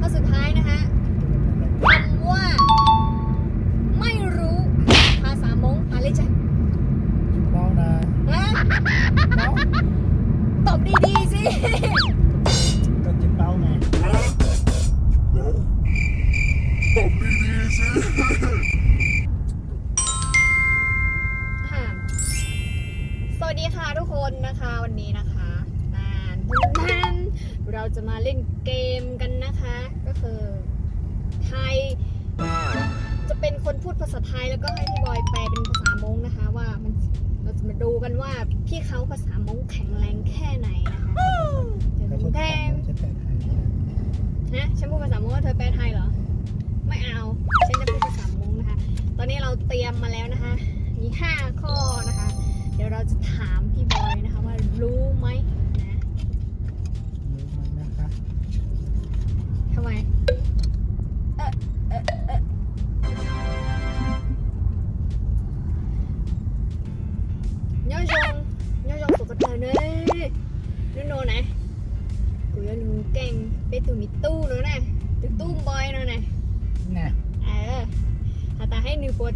ข้อสุดท้ายนะคะ คำว่า ไม่รู้ ภาษามงค์ หาเลยจ้ะ Tsis paub na. Hả? Tsis paub. Tóm đi đi si. Koj tsis paub na. Tóm đi đi si. ค่ะ สวัสดีค่ะทุกคนนะคะ วันนี้นะคะ นานนาน เราจะมาเล่นเกมกันนะคะ ก็คือไทย จะเป็นคนพูดภาษาไทย แล้วก็ให้พี่บอยแปลเป็นภาษามงนะคะ ว่ามัน เราจะมาดูกันว่าพี่เขาภาษามงแข็งแรงแค่ไหนนะคะ Koj puas paub teb, ฉันแปลไทยไม่ได้ ฮะ ฉันพูดภาษามงแล้วเธอแปลไทยเหรอ ไม่เอา ฉันจะพูดภาษามงนะคะ ตอนนี้เราเตรียมมาแล้วนะคะ มีห้าข้อนะคะ เดี๋ยวเราจะถามพี่บอยนะคะว่ารู้ไหมนะ Tsis paub na. ทำไม เออ เออ เออ Nyob zoo, nyob zoo sawv daws na. Hnub no na, kuv yuav lug keej peb tug me tub no na, tus tub npoi no na. Has tas saib nws puas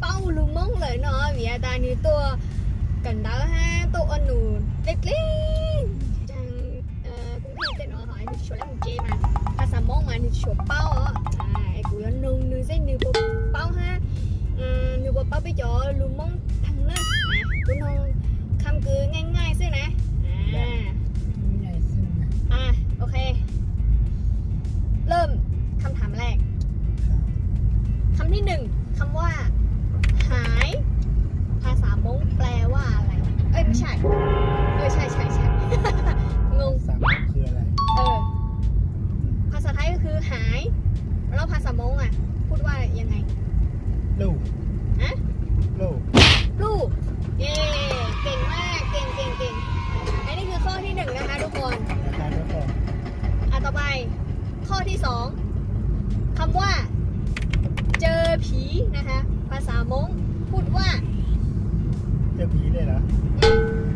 paub lug Hmoob lawm no, vim has tas nws tuaj kawm ntawv hab tuaj ua num deb deb. Kuv tej no nws tsis tshua lab mus tsev mas, phas xas Hmoob mas nws tsis tshua paub os. Kuv yuav noog nws seb nws puas paub hab, nws puas paub peb cov lug Hmoob dheev na. Kuv noog kham kwv nyaij nyaij xwb na. Ok, เริ่มคำถามแรก คำที่หนึ่ง คำว่า หาย ภาษามงแปลว่าอะไร เอ้ย ไม่ใช่ เออ ใช่ ใช่ ใช่ งง ภาษาไทยคืออะไร เออ ภาษาไทยก็คือหาย แล้วภาษามงอ่ะ พูดว่ายังไง ปลูก ฮะ ปลูก ปลูก เย้ เก่งมาก เก่ง เก่ง เก่ง อันนี้คือข้อที่หนึ่งนะคะทุกคน นะครับทุกคน อ่ะ ต่อไป ข้อที่สอง คำว่า เจอผีนะคะ ภาษามงพูดว่า เจอผีเลยเหรอ อืม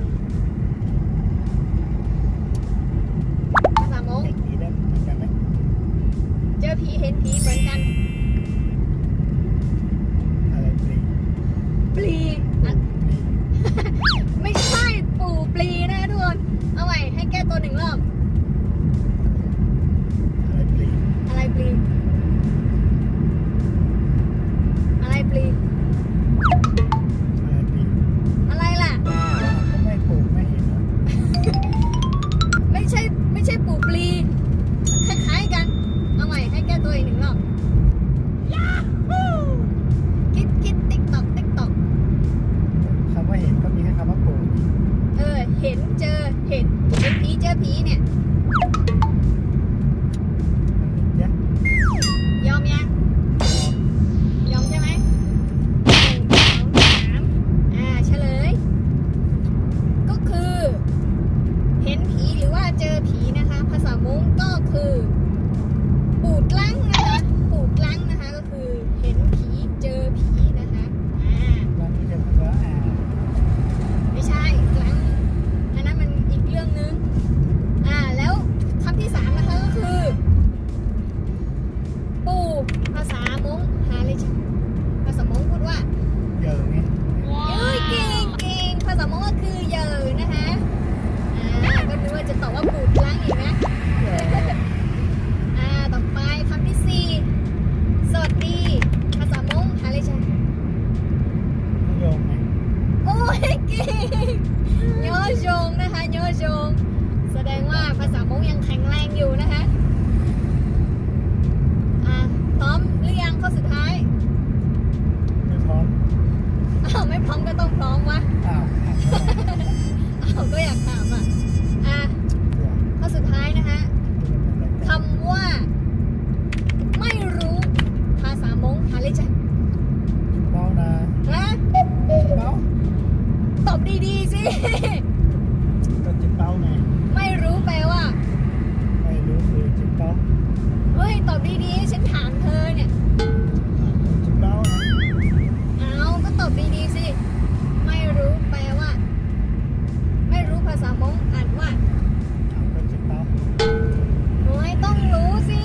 ภาษามง เห็นผีได้เหมือนกันไหม เจอผีเห็นผีเหมือนกัน อะไรปลี ปลี อ่ะ ปลี ไม่ใช่ปู่ปลีนะทุกคน เอาใหม่ ให้แก้ตัวหนึ่งรอบ อะไรปลี อะไรปลี อะไรปลี อะไรปลี อะไรล่ะ ก็ไม่ปลูกไม่เห็นเหรอ ไม่ใช่ ไม่ใช่ปู่ปลี คล้ายๆกัน เอาใหม่ ให้แก้ตัวอีกหนึ่งรอบ คิด คิด ติ๊กต๊อก ติ๊กต๊อก คำว่าเห็นก็มีแค่คำว่าปลูก เออ เห็น เจอ เห็น เห็นผี เจอผีเนี่ย ยอมยัง ยอมใช่ไหม หนึ่ง สอง สาม อ่า เฉลย ก็คือ เห็นผีหรือว่าเจอผีนะคะ ภาษามงก็คือ ปู่ตลั้งนะคะ ปู่ตลั้งนะคะ ก็คือ เห็นผีเจอผีนะคะ อ่า ไม่ใช่ ตลั้ง อันนั้นมันอีกเรื่องนึง อ่า แล้วคำที่สามนะคะก็คือ ปู่ ภาษามง หาเลยจ้ะ ภาษามงพูดว่า เยอไง เอ้ย เก่ง เก่ง ภาษามงก็คือ เยอ นะคะ อ่า ก็นึกว่าจะตอบว่า ปู่ตลั้ง อีกนะ อ่า ต่อไปคำที่สี่ สวัสดี ภาษามง หาเลยจ้ะ โยงไง โอ้ย เก่ง โยงนะคะ โยง แสดงว่าภาษามงยังแข็งแรงอยู่นะคะ อ่ะ พร้อมหรือยัง ข้อสุดท้าย ไม่พร้อม อ้าว ไม่พร้อมก็ต้องพร้อมวะ อ้าว อ้าว ก็อยากถามอ่ะ อ่ะ ข้อสุดท้ายนะคะ คำว่า ไม่รู้ ภาษามง หาเลยจ้ะ เบานะ ฮะ เบา ตอบดีๆสิ ก็จะเบาไง ไม่รู้แปลว่า ไม่รู้คือจะเบา เฮ้ย ตอบดีๆ ฉันถามเธอเนี่ย จะเบานะ เอา ก็ตอบดีๆสิ ไม่รู้แปลว่า ไม่รู้ภาษามงอ่านว่า เอาก็จะเบา โอ้ย ต้องรู้สิ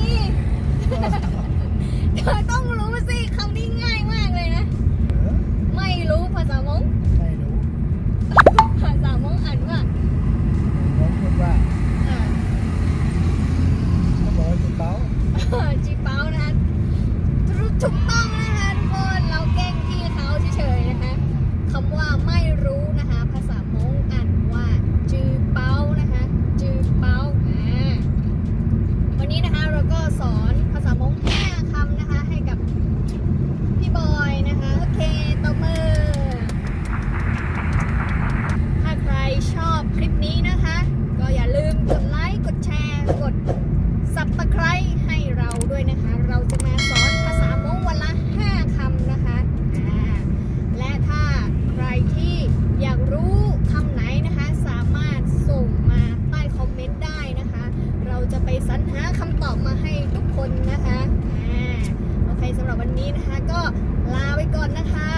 จะไปสรรหาคำตอบมาให้ทุกคนนะคะ อ่า โอเค สำหรับวันนี้นะคะ ก็ลาไปก่อนนะคะ